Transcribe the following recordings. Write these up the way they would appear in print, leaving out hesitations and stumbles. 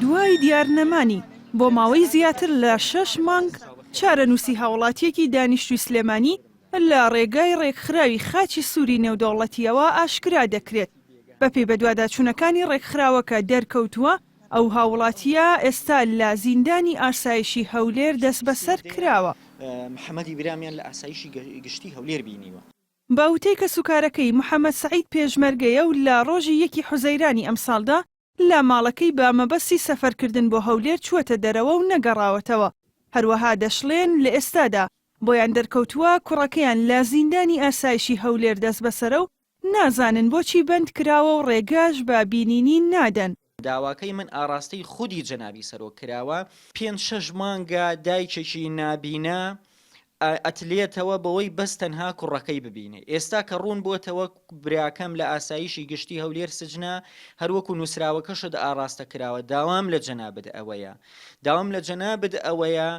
دوای دیارنەمانی بۆ ماوەی زیاتر لە شەش مانگ، چارەنووسی هاوڵاتییەکی دانیشتووی سلێمانی لە ڕێگای ڕێکخراوی خاچی سووری نێودەوڵەتییەوە ئاشکرا دەکرێت. بەپێی بەدواداچوونەکانی ڕێکخراوەکە دەرکەوتووە، ئەو هاووڵاتییە ئێستا لە زیندانی ئاسایشی هەولێر دەستبەسەر کراوە. محەمەدی برامیان لە ئاسایشی گشتی هەولێر بینیوە. بە وتەی کەسوکارەکەی، محەمەد سەعید پێشمەرگەیە و لە ڕۆژی یەکی حوزەیرانی ئەمساڵدا لە ماڵەکەی بە مەبەستی سەفەرکردن بۆ هەولێر چووەتە دەرەوە و نەگەڕاوەتەوە. هەروەها دەشڵێن، لە ئێستادا بۆیان دەرکەوتووە کوڕەکەیان لە زیندانی ئاسایشی هەولێر دەستبەسەرە و نازانن بۆچی بەند کراوە و ڕێگاش بە بینینی نادەن. داواکەی من ئاڕاستەی خودی جەنابی سەرۆک کراوە، پێنج شەش مانگە دایکێکی نابینا ئەتلێتەوە بەوەی بەس تەنها کوڕەکەی ببینێ، ئێستا کە ڕوون بۆتەوە براکەم لە ئاسایشی گشتی هەولێر سجنە، هەروەکو نوسراوەکەشت ئاڕاستە کراوە، داوام لە جەنابت ئەوەیە، داوام لە جەنابت ئەوەیە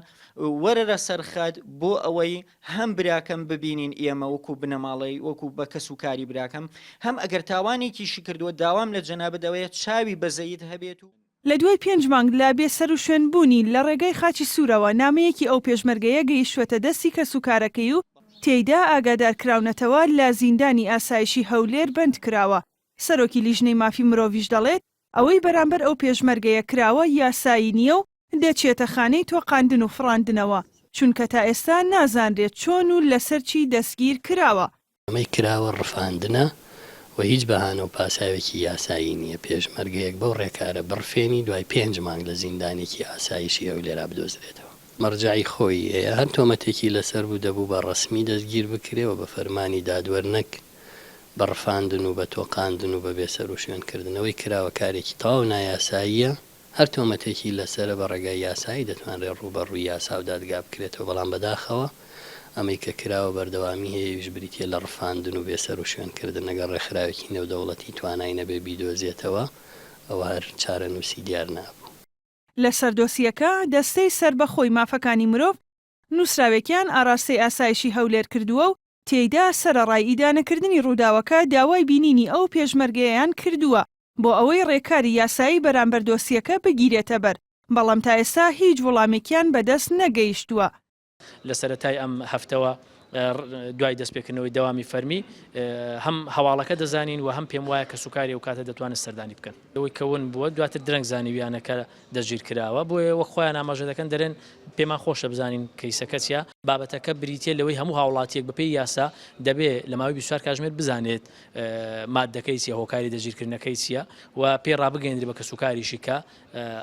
وەرەرە سەر خەت بۆ ئەوەی هەم براکەم ببینین ئێمە وەکو بنەماڵەی وەکو بە کەس و کاری براکەم هەم ئەگەر تاوانێکیشی کردووە داوام لە جەنابت ئەوەیە چاوی بەزەیت هەبێت و. لە دوای پێنج مانگ لە بێسەروشوێن بوونی لە ڕێگای خاچی سوورەوە نامەیەکی ئەو پێشمەرگەیە گەیشتووەتە دەستی کەسوکارەکەی و تێیدا ئاگادارکراونەتەوە لە زیندانی ئاسایشی هەولێر بەندکراوە. سەرۆکی لیژنەی مافی مرۆڤیش دەڵێت، ئەوەی بەرامبەر ئەو پێشمەرگەیە کراوە یاسایی نییە و دەچێتە خانەی تۆقاندن و فڕاندنەوە، چونکە تا ئێستا نازانرێت چۆن و لەسەر چی دەستگیر کراوە. ئەمەی کراوە ڕفاندنە و هیچ بەهانە و پاساوێکی یاسایی نییە پێشمەرگەیەک بەو ڕێکارە بڕفێنی دوای پێنج مانگ لە زیندانێکی ئاسایشی هەولێرا بدۆزرێتەوە. مەرجەعی خۆی هەیە هەر تۆمەتێکی لەسەر بوو دەبوو بە ڕەسمی دەستگیر بکرێ و بە فەرمانی دادوەر نەک بە ڕفاندن و بە تۆقاندن و بە بێسەروشوێن کردنەوەی کراوە کارێکی تەواو نایاساییە. هەر تۆمەتێکی لەسەرە بە ڕێگای یاسایی دەتوانرێت ڕووبەڕووی یاسا و دادگا بکرێتەوە، بەڵام بەداخەوە ئەمەی کە کراوە بەردەوامی هەیە ئەویش بریتیە لە ڕفاندن و بێسەروشوێنکردن، ئەگەر ڕێکخراوێکی نێودەوڵەتی توانای نەبێت بیدۆزێتەوە ئەوە هەر چارەنووسی دیار نابوو. لەسەر دۆسیەکە، دەستەی سەربەخۆی مافەکانی مرۆڤ نووسراوێکیان ئاراستەی ئاسایشی هەولێر کردووە و تێیدا سەرەڕای ئیدانەکردنی ڕووداوەکە داوای بینینی ئەو پێشمەرگەیەیان کردووە بۆ ئەوەی ڕێکاری یاسایی بەرامبەر دۆسیەکە بگیرێتەبەر، بەڵام تا ئێستا هیچ وڵامێکیان بەدەست نەگەیشتووە. لە سەرەتای ئەم هەفتەوە دوای دەستپێکردنەوەی دەوامی فەرمی هەم هەواڵەکە دەزانین و هەم پێم وایە کەسوکاری ئەو کاتە دەتوانن سەردانی بکەن. ئەوەی کە ون بووە دواتر درەنگ زانیویانە کە دەستگیرکراوە، بۆیە وەک خۆیان ئاماژە دەکەن دەرێن پێمان خۆشە بزانین کەیسەکە چیە. بابەتەکە بریتیە لەوەی هەموو هاوڵاتیەک بەپێی یاسا دەبێ لە ماوەی 24 کاژمێر بزانێت ماددەکەی چیە، هۆکاری دەستگیرکردنەکەی چیە و پێی ڕابگەیەندرێ بە کەسوکاریشی کە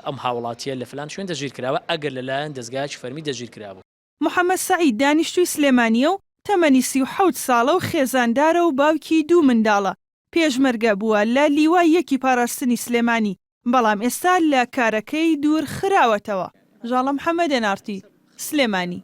ئەم هاوڵاتیە لە فلان شوێن دەستگیرکراوە ئەگەر لەلایەن دەزگایەکی فەرمی دەستگیرکرابوو. محەمەد سەعید دانیشتووی سلێمانییە و تەمەنی 37 ساڵە و خێزاندارە و باوکی دوو منداڵە، پێشمەرگە بووە لە لیوای یەکی پاراستنی سلێمانی، بەڵام ئێستا لە کارەکەی دوورخراوەتەوە. ژاڵە محەمەد، ئێن ئاڕ تی، سلێمانی.